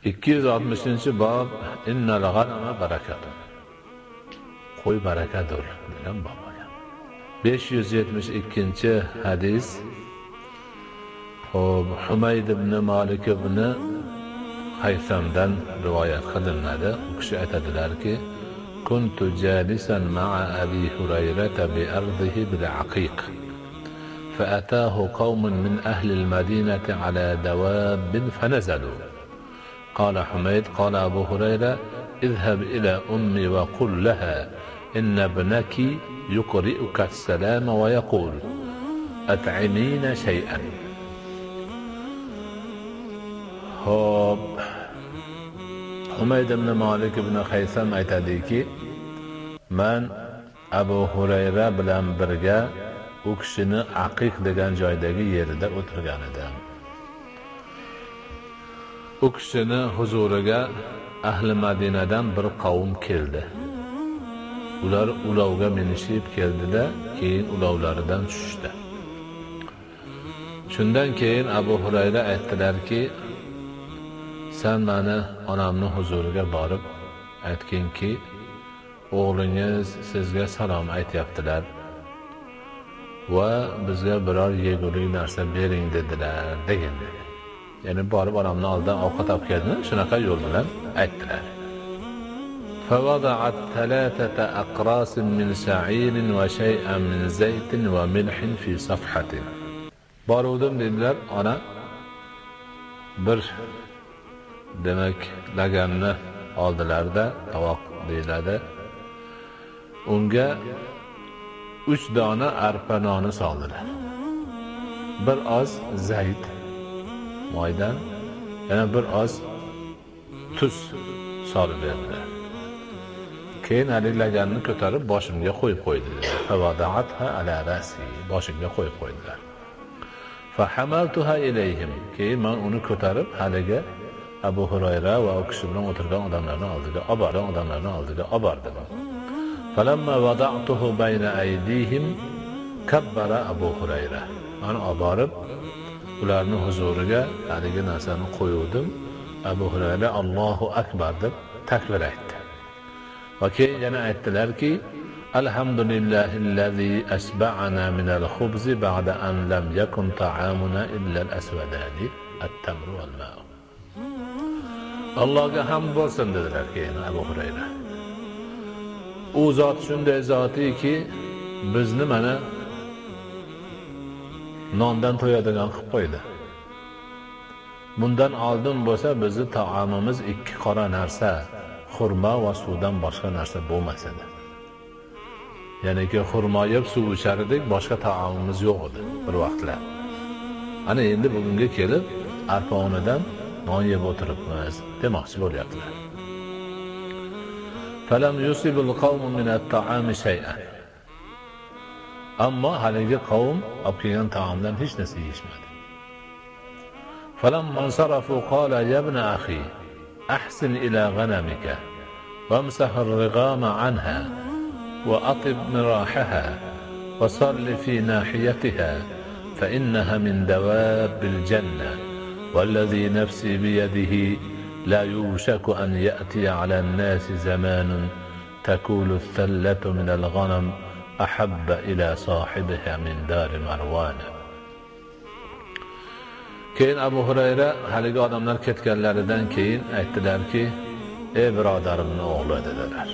260-bob innal g'anama barakatun. Qo'y barakadur degan bob bo'lgan. 572-hadis. Xo'p, Humayd ibn Malik ibn Haysamdan rivoyat qilinadi. U kishi aytadilarki, kuntu jalisan ma'a Abi Hurayrata bi ardihi bil Aqiq. فأتاه قوم من أهل المدينة على دواب فنزلوا. قال حميد: قال أبو هريرة: اذهب إلى أمي وقل لها إن ابنك يقرئك السلام ويقول أطعمين شيئا. Xo'p, Humayd ibn Malik ibn Haysam aytadiki, man Abu Hurayra bilan birga u kishini Aqiq degan joydagi yerida o'tirgan edim. U kishini huzuriga ahli Madinadan bir qavm keldi. Ular ulovga minishib keldida, keyin ulovlaridan tushishdi. Shundan keyin Abu Hurayra aytdilarki, sen meni onamning huzuriga borib aytginki, o'g'lingiz sizga salom aytyaptilar va bizga biror yegulik narsa bering dedilar degan dedi. Ya'ni borib onamning oldidan ovqat olib keldi, shunaqa yo'l bilan aytdilar. فوضعت ثلاثة أقراص من شعير وشيئا من زيت وملح في صفحة. Boruvdim dedilar, ona bir demak laganni oldilarda, tovoq deyiladi. Unga 3 dona arpa noni soldilar. Bir oz zayt moydan, yana bir oz tuz solib berdilar. Keyin haligi laganni ko'tarib boshimga qo'yib qo'ydilar. Fawadaatha ala rasi, boshimga qo'yib qo'ydilar. Fahamaltuha ilayhim. Keyin men uni ko'tarib haligi Abu Hurayra va u kishi bilan o'tirgan odamlarning oldiga olib bordim. Falamma wada'tuhu bayna aydihim kabbara Abu Hurayra. Men olib borib ularning huzuriga haligi narsani qo'yuvdim. Abu Hurayra Allohu akbar deb takbir aytdi. Va keyin yana aytdilarki, alhamdulillahillazi asba'ana minal khubzi ba'da an lam yakun ta'amuna illa al-aswadani at-tamru wal ma'u. Allohga hamd bo'lsin dedilar keyin Abu Hurayra. U zot shunday zotiki, bizni mana nondan to'yadigan qilib qo'ydi. Bundan oldin bo'lsa bizni taomimiz ikki qora narsa, xurmo va suvdan boshqa narsa bo'lmas edi. Ya'niki xurmo yeb suv ichar edik, boshqa taomimiz yo'q edi bir vaqtlar. Ana endi bugunga kelib arpa unidan non yeb o'tiribmiz demoqchi bo'lyaptilar. Falam yusibul qawmu min at-ta'ami shay'an. Ammo haligi qavm olib kelgan taomdan hech narsa yeyishmadi. Falamma insarafu qala ya ibn akhi ahsin ila ghanamika wamsah ar-righama anha wa atib mirahaha wa salli fi nahiyatiha fa innaha min dawabil janna والذي نفسي بيده لا يوشك أن يأتي على الناس زمان تكون الثلة من الغنم أحب إلى صاحبها من دار مروان. Keyin Abu Hurayra haligi odamlar ketganlaridan keyin aytdilarki, ey birodarimning o'g'li dedilar.